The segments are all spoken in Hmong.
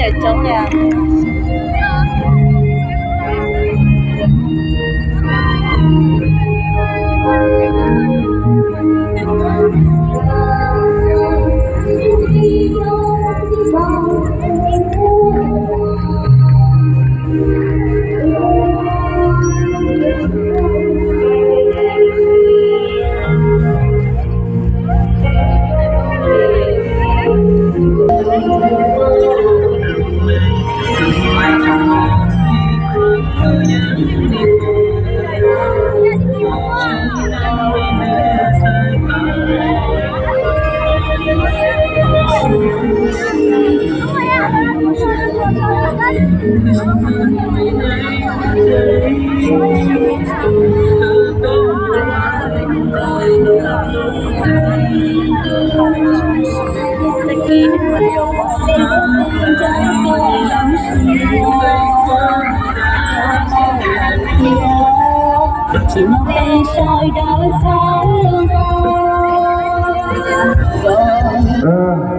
Coob li.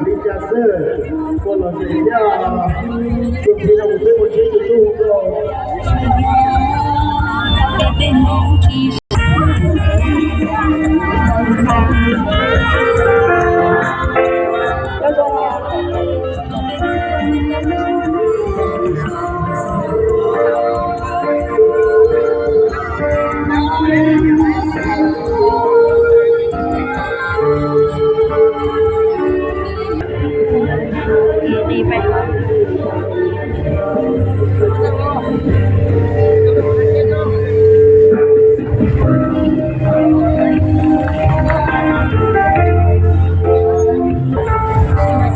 Li cas xwb, koj los tseem thiab, txuas ntxiv no mus peb mus ntsib tus tub hu nkauj.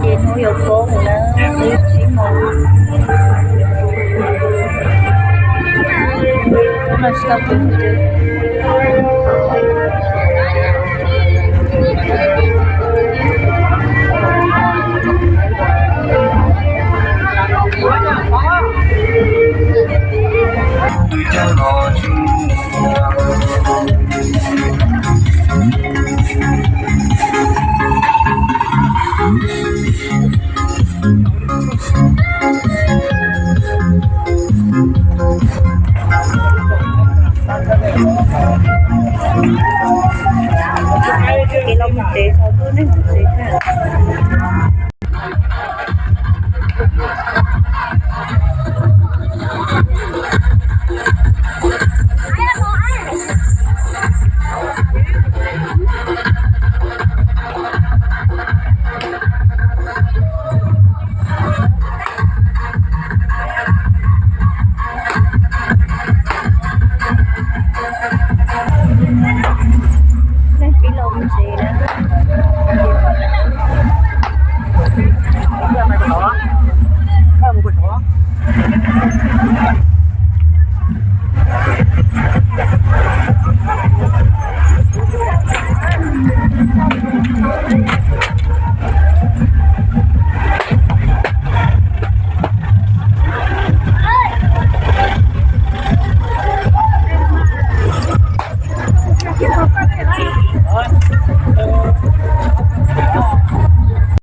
Ces hnub yuav poob lawm na, twb tsib moos. Hnub no tsis tau poob. Kev los mus tsev, thaum twg nej mus tsev thiab? Leej txiv los mus tsev na.